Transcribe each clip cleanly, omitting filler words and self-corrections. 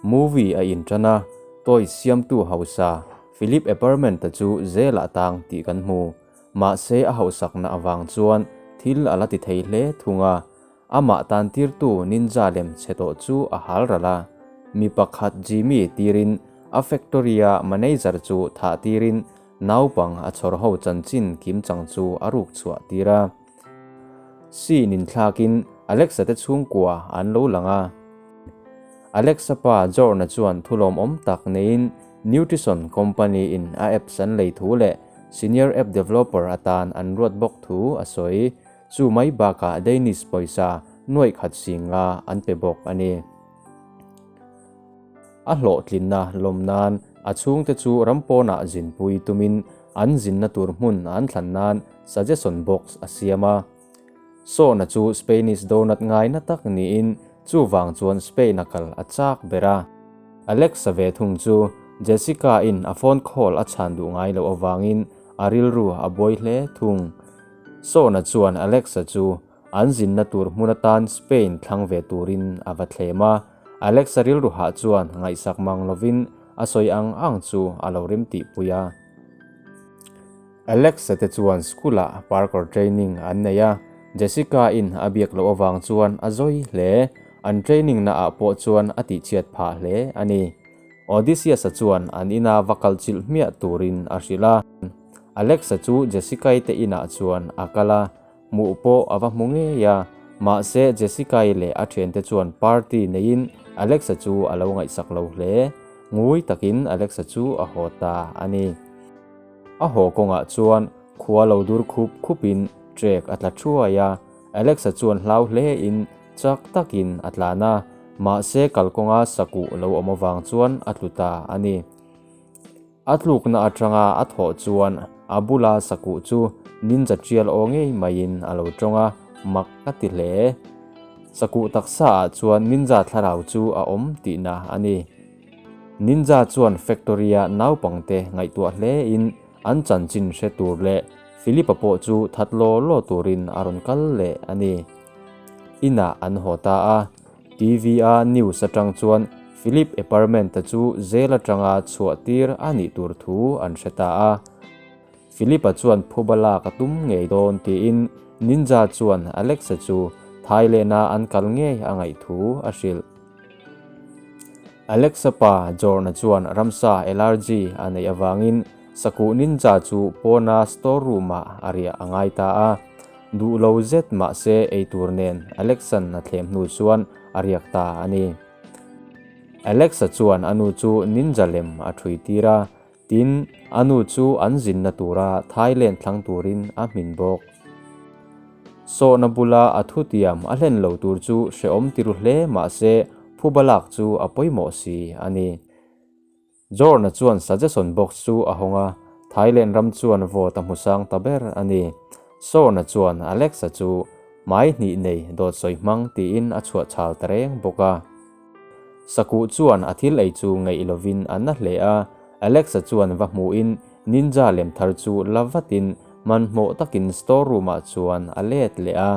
Movie a inṭan a, toys siamtu hausa Philip Eperment-a chu zelah tang tih kan hmu. Mahse a hausakna avang chuan thil a la ti thei hle thung a, amah tantirtu ninja lem chhe tawh chu a hal ral a. Mi pakhat Jimmy tirin a factory-a manager chu thah tirin naupang a chhawr ho chanchin kimchang chu a ruk chhuah tir a. Scene inthlakin Alexa te chhungkua an lo lang a. Alexa pa Jorn-a chuan thulawmawm tak neiin Nutrition Company in a apps an lei thu leh Senior App Developer atan an ruat bawk thu a sawi. Chu mai bakah Danish pawisa nuaih khat singa an pe bawk a ni. A hlawhtlinna lawm nan a chhungte chu ram pawnah zinpui tumin an zinna tur hmun an thlan nan suggestion box a siam a. Sawna chu Spainish donut ngaina tak niin chuvang chuan Spain a kal a chak ber a. Alexa ve thung chu Jessica-in a phone call a chhan duh ngai loh avangin a rilru a buai hle thung. Sawna chuan Alexa chu an zinna tur hmun atan Spain thlang ve turin a va thlem a. Alexa rilru hah chuan ngaihsak mang lovin a sawi ang ang chu a lo rim tihpui a. Alexa te chuan school ah parkour training an nei a, Jessica in a biak loh avang chuan a zawi hle, an training na ah pawh chuan a tihchhiat phah hle a ni. Odysseus-a chuan an ina va kal chilh hmiah turin a hrilh a, Alexa chu Jessica-i te inah chuan a kal a, hmuh pawh a va hmu ngei a, mahse Jessica-i leh a thiante chuan party neiin Alexa chu a lo ngaihsak lo hle, ngui takin Alexa chu a haw ta a ni. A haw kawngah chuan khua lo dur khup khupin trek a tla thuai a, Alexa chuan hlau hlein chak takin a tlan a, mahse kalkawnga sakuh lo awm avang chuan a tlu ta a ni. A tlukna atanga a thawh chuan a bula sakuh chu ninja tial aw ngei maiin a lo tawng a, mak a ti hle. Sakuh taksa ah chuan ninja thlarau chu a awm tihna a ni. Ninja chuan factory-a naupangte ngaihtuah hlein an chanchin hre tur leh Philip-a pawh chu that law law turin a rawn kal leh a ni. Inah an haw ta a, TV-a news atang chuan Philip Eperment-a chu jail atanga chhuah tir a nih tur thu an hre ta a. Philip-a chuan phuba lak a tum ngei dawn tiin Ninja chuan Alex-a chu Thailand-a an kal ngei a ngaih thu a hrilh. Alexa pa Jorn-a chuan ramsa allergy a neih avangin sakuh ninja chu pawna store room-ah a riah a ngai ta a. Duh lo zet mahse eitur nen Alex-a'n a thlem hnu chuan a riak ta a ni. Alexa chuan a nu chu ninja lem a ṭhui tir a, Tin, a nu chu an zinna tura Thailand thlang turin a hmin bawk. Sawhna bula a thutiam a hlen lo tur chu hrehawm ti ru hle mahse phuba lak chu a pawimawh si a ni. Jorn-a chuan suggestion box chu a hawng a, Thailand ram chuan vote a hmu sang ta ber a ni. Sawhna chuan Alex-a chu hmai hnih nei dawt sawi hmang tiin a chhuah chhal ta reng bawk a. Sakuh chuan a thil ei chu ngeih lovin a na hle a, Alexa chuan va hmuhin Ninja lem thar chu la vatin hmanhmawh takin store room ah chuan a let leh a.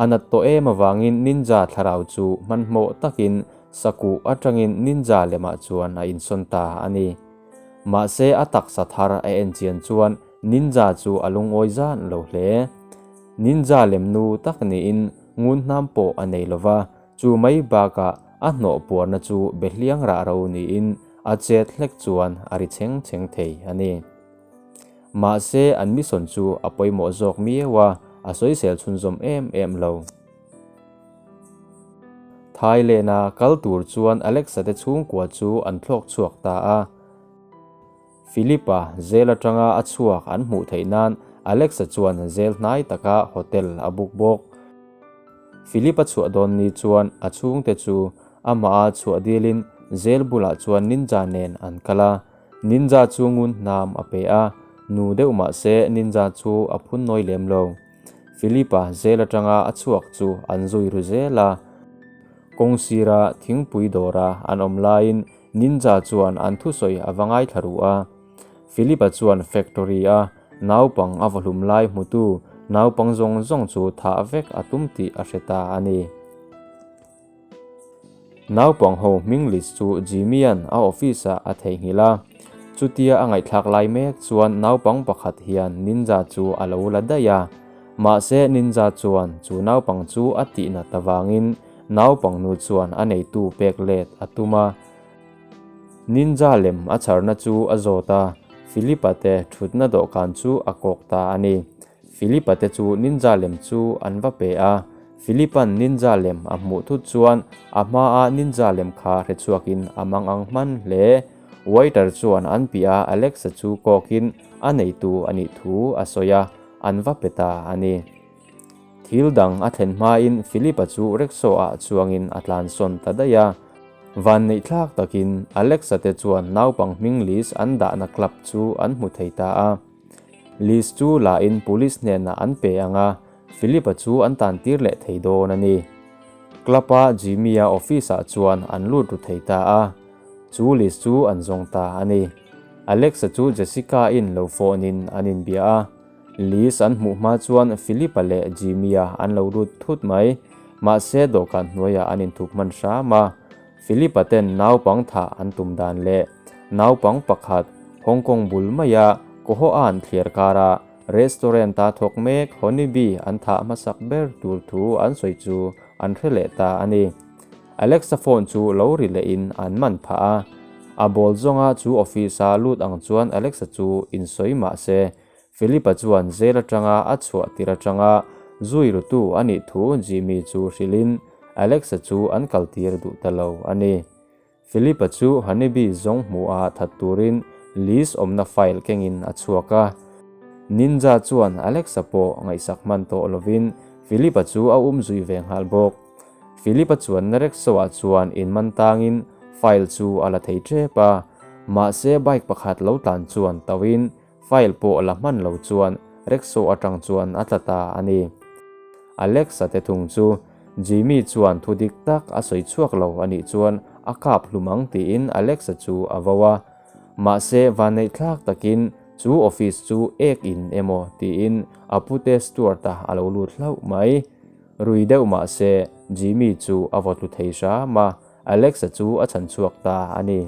A nat tawh em avangin Ninja thlarau chu hmanhmawh takin Sakuh atangin Ninja lemah chuan a insawn ta a ni. Mahse a taksa thar a en chian chuan Ninja chu a lungawi zan lo hle. Ninja lem nu tak niin ngun hnam pawh a nei lova, Chu mai bakah a hnawh puarna chu behliang rah ro niin a chet hlek chuan a ri chheng chheng thei a ni. Mahse an mission chu a pawimawh zawk miau a, a sawisel chhunzawm em em lo. Thailand-a kal tur chuan Alexa te chhungkua chu an thlawk chhuak ta a. Philip-a zel atanga a chhuak an hmuh theih nan Alex-a chuan zel hnai taka hotel a book bawk. Philip-a chhuah dawn ni chuan a chhungte chu amah a chhuah dilin zel bulah chuan Ninja nen an kal a. Ninja chu ngun hnam a pe a, nu deuh mah se Ninja chu a phun nawi lem lo. Philip-a zel atanga a chhuak chu an zui ru zel a. Kawng sira thingpui dawra an awm laiin Ninja chuan an thusawi a va ngaithla ru a. Philip-a chuan factory a naupang a vahlum lai hmutu naupang zawng zawng chu thah vek a tum tih a hre ta a ni. Naupang ho hming list chu Jimmy-a'n a office-ah a theihnghilh a. Chutia a ngaihthlak lai mek chuan naupang pakhat hian Ninja chu a lo la daih a. Mahse Ninja chuan chu naupang chu a tihnat avangin naupang nu chuan a neitu pek let a tum a. Ninja lem a chharna chu a zawt a, Philip-a te thutna dawhkan chu a kawk ta a ni. Philip-a te chu ninja lem chu an va pe a. Philip-a'n ninja lem a hmuh thut chuan a hmaa ninja lem kha hre chhuakin a mang ang hman hle. Waiter chuan an piah a Alex-a chu kawkin a neitu a nih thu a sawi a, an va pe ta a ni. Thil dang a thlen hmain Philip-a chu rickshaw-ah chuangin a tlansawn ta daih a. Vanneih thlak takin Alex-a te chuan naupang hming list an dahna club chu an hmu thei ta a. List chu la in police hnenah an pe ang a, Philip-a chu an tan tir leh thei dawn a ni. Club-a Jimmy-a office-ah chuan an lut ru thei ta a, chu list chu an zawng ta a ni. Alex-a chu Jessica-in lo phone-in an inbia a, list an hmuh hma chuan Philip-a leh Jimmy-a an lo lut thut mai. Mahse dawhkan hnuaiah an inthup hman hram a. Philip-a ten naupang thah an tum dan leh naupang pakhat Hong Kong bul maia Kohoan thliar kara restaurant-a thawk mek Honeybee an thah hmasak ber tur thu an sawi chu an hre leh ta a ni. Alexa phone chu lo ri lehin an man phah a. A bawl zawnga chu office-a lut ang chuan Alexa chu insawi mah se Philip-a chuan jail atanga a chhuah tir atanga zui rutu a nih thu Jimmy chu hrilhin Alex-a chu an kaltir duh ta lo a ni. Philip-a chu Honeybee zawng hmuha that turin list awmna file kengin a chhuak a. Ninja chuan Alex-a pawh ngaihsak hman tawh lovin Philip-a chu a um zui ve nghal bawk. Philip-a chuan Narexo-ah chuan inman tangin file chu a la thei tep a, mahse bike pakhat lo tlan chuan tauhin File pawh la hman lo chuan rickshaw atang chuan a tla ta a ni. Alex-a te thung chu Jimmy chuan thu dik tak a sawi chhuak lo a nih chuan a kap hlum ang tiin Alex-a chu a vo a. Mahse vanneih thlak takin chu office chu ek in emaw tiin a pute Stuart-a a lo lut hlauh mai. Rui deuh mahse Jimmy chu a vaw tlu thei hram a, Alex-a chu a chhan chhuak ta a ni.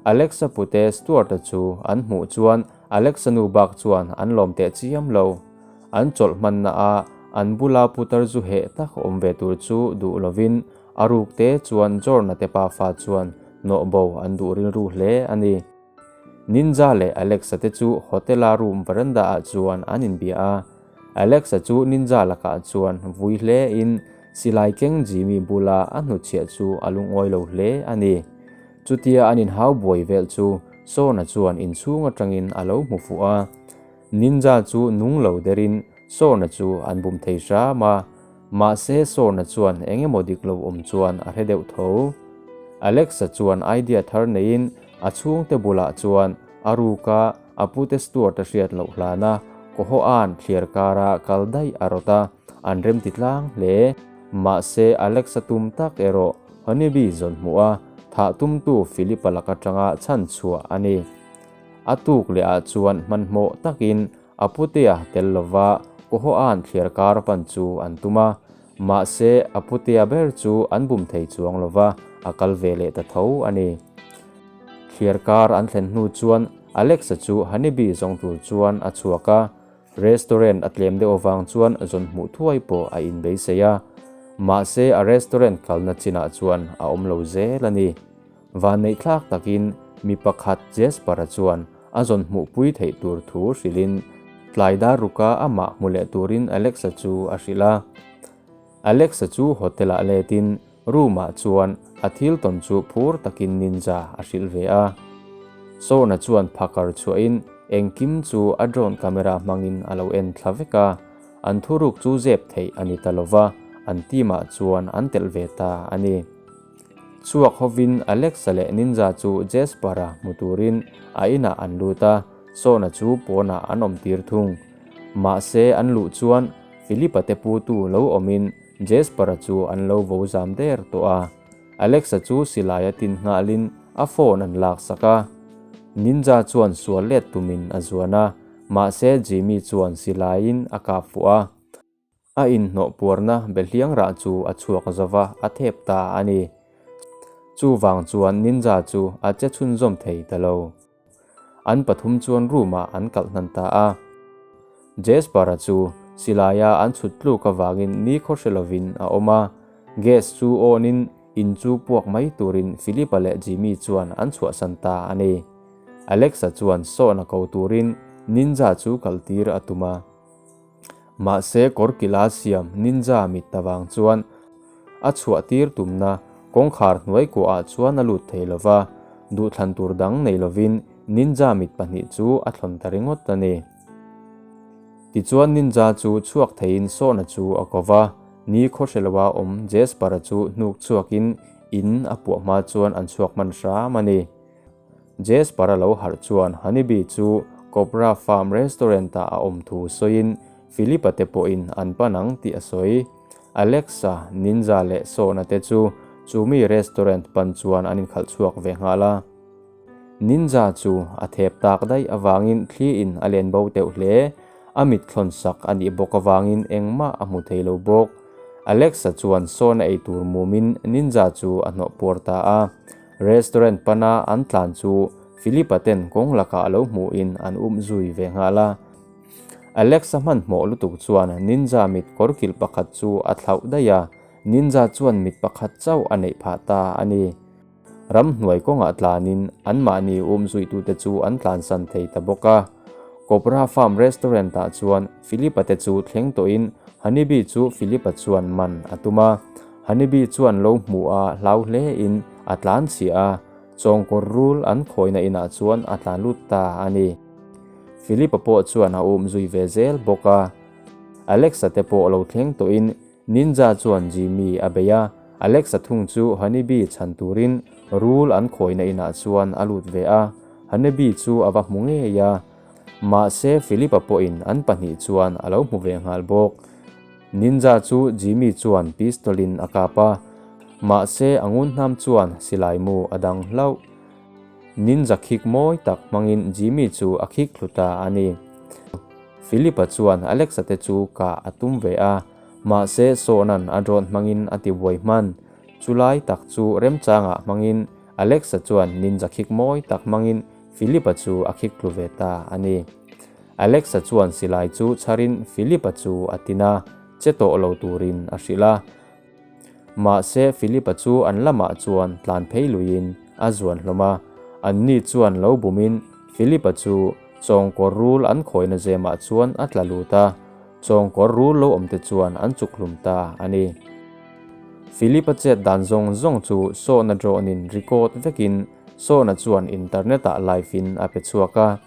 Alexa pute Stuart-a chu an hmuh chuan Alexa nu bak chuan an lawm teh chiam lo. An chawlh hmanna a an bula putar zu heh tak awm ve tur chu duh lovin a ruk te chuan Jorna te pafa chuan nawh bo an duh rilru hle a ni. Ninja leh Alexa te chu hotel-a room veranda-ah chuan an inbia a. Alexa chu ninja lakah chuan vui hle in silai keng Jimmy bula a hnutchhiah chu a lungawi lo hle a ni. Chutia an inhau buai vel chu Sona chuan inchhung atangin a lo hmu fuh a. Ninja chu nung lo derin Sona chu an bum thei hram a, mahse Sona chuan eng emaw dik lo awm chuan a hre deuh tho. Alexa chuan idea thar neiin a chhungte bulah chuan a ruka a pute Stuart a hriat loh hlana Kohoa'n thliar kara kal daih a rawt a, an remti tlang hle. Mahse Alexa tum tak erawh Honeybee zawn hmuh a, thah tumtu Philip-a lak atanga chhan chhuah a ni. A tuk leh ah chuan hmanhmawh takin a putea tel lova Kohoa'n thliar kar pan chu an tum a, mahse a putea ber chu an bum thei chuang lova a kal ve leh ta tho a ni. Thliar kar an thlen hnu chuan Alex-a chu Honeybee zawng tur chuan a chhuak a, Restaurant a tlem deuh avang chuan zawn hmuh thuai pawh a inbeisei a, mahse a restaurant kalna chinah chuan a awm lo zel a ni. Vanneih thlak takin mi pakhat Jasper-a chuan a zawn hmuhpui theih tur thu hrilhin tlai dar ruka amah hmu leh turin Alex-a chu a hrilh a. Alex-a chu hotel-ah letin Room-ah chuan a thil tawn chu phur takin Ninja a hrilh ve a. Sona chuan phakar chhuahin engkim chu a drone camera hmangin a lo en thla vek a, an thuruk chu zep theih a ni ta lova, an team-ah chuan an telh ve ta a ni. Chhuak hovin Alexa leh Ninja chu Jasper-a hmu turin a inah an lut a, Sona chu pawnah an awm tir thung. Mahse an luh chuan Philip-a te putu lo awmin Jasper-a chu an lo vo zam der tawh a. Alex-a chu silai a tin nghalin a phone an lak sak a. Ninja chuan sual let tumin a zuan a, mahse Jimmy chuan silaiin a kap fuh a. A inhnawh puarna behliang rah chu a chhuak zova a thep ta a ni. Chuvang chuan Ninja chu a che chhunzawm thei ta lo. An pathum chuan room ah an kalh hnan ta a. Jasper-a chu silaia an chhut tluk avangin ni khaw hre lovin a awm a. Gas chu on in in chu puak mai turin Philip-a leh Jimmy chuan an chhuahsan ta a ni. Alex-a chuan sawn a ko turin Ninja chu kaltir a tum a. Mahse kawrkila siam Ninja mit ta vang chuan a chhuahtir tumna kawngkhar hnuai kuahah chuan a lut thei lo va, duhthlan tur dang nei lovin Ninja mit pahnih chu a thlawn ta ringawt a ni. Tichuan Ninja chu chhuak theiin sawna chu a ko va, ni khawhreloa awm Jasper-a chu hnuk chhuakin in a puah hma chuan an chhuak hman hram a ni. Jasper-a lo harh chuan Honeybee chu Cobra Farm Restaurant-ah a awm thu sawiin Philip-a te pawhin an pan ang tih a sawi. Alexa, Ninja leh Sona te chu chumi restaurant pan chuan an inkhalh chhuak ve nghal a. Ninja chu a thep tak daih avangin thliin a len bo teuh hle. A mit thlawn sak a nih bawk avangin engmah a hmu thei lo bawk. Alexa chuan Sona ei tur mumin Ninja chu a hnawh puar ta a. Restaurant pana an tlan chu Philip-a ten kawng lakah a lo hmuhin an um zui ve nghal a. Alex-a hmanhmawh lutuk chuan Ninja mit kawr kilh pakhat chu a thlauh daih a, Ninja chuan mit pakhat chauh a neih phah ta a ni. Ramhnuai kawngah tlanin anmahni um zuitute chu an tlansan thei ta bawk a. Cobra Farm Restaurant-ah chuan Philip-a te chu thleng tawhin Honeybee chu Philip-a chuan man a tum a. Honeybee chuan lo hmuh a hlau hle in a tlan chhiah a, chawngkawr rul an khawina inah chuan a tlan lut ta a ni. Philip-a pawh chuan a um zui ve zel bawk a. Alex-a te pawh lo thleng tawhin Ninja chuan Jimmy a bei a, Alex-a thung chu Honeybee chhan turin rul an khawina inah chuan a lut ve a, Honeybee chu a va hmu ngei a. Mahse Philip-a pawhin an pahnih chuan a lo hmu ve nghal bawk. Ninja chu Jimmy chuan pistol in a kap a, mahse a ngun hnam chuan silai mu a dang hlauh. Ninja khik mawi tak hmangin Jimmy chu a khik thlu ta a ni. Philip-a chuan Alex-a te chu kah a tum ve a, mahse Sawna'n a drone hmangin a ti buai hman. Chulai tak chu remchangah hmangin Alex-a chuan ninja khik mawi tak hmangin Philip-a chu a khik tlu ve ta a ni. Alexa chuan silai chu chharin Philip-a chu a tin a, che tawh lo turin a hrilh a. Mahse Philip-a chu an lamah chuan tlan phei luiin a zuan hlawm a, anni chuan lo bumin Philip-a chu chawngkawr rul an khawina zemah chuan a tla lut a, chawngkawr rul lo awmte chuan an chuk hlum ta a ni. Philip-a chet dan zawng zawng chu sawhna drone-in record vekin Sawna chuan internet-ah live-in a pe chhuak a,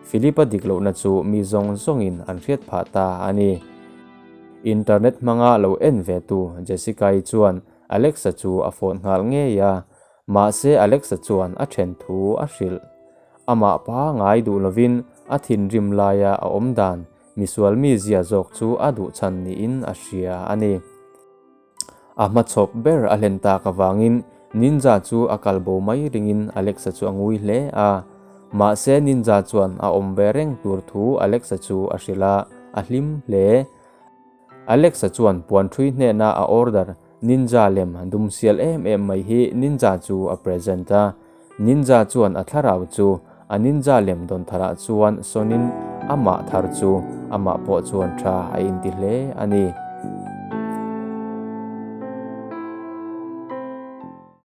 Philip-a dik lohna chu mi zawng zawngin an hriat phah ta a ni. Internet hmanga lo en ve tu Jessica-i chuan Alexa chu a phone nghal ngei a, mahse Alexa chuan a then thu a hrilh. Amah pa ngai duh lovin a thinrim laia a awm dan misual mizia zawk chu a duh chhan niin a hria a ni. A hmachhawp ber a hlen tak avangin Ninja chu a kal bo mai ringin Alexa chu a ngui hle a. Mahse Ninja chuan a awm ve reng tur thu Alexa chu a hrilh a, a hlim hle. Alexa chuan puan ṭhui hnena a order Ninja lem dum sial em em mai hi Ninja chu a present a. Ninja chuan a thlarau chu a ninja lem dawn tharah chuan sawnin amah thar chu amah pawh chuan tha a inti hle a ni.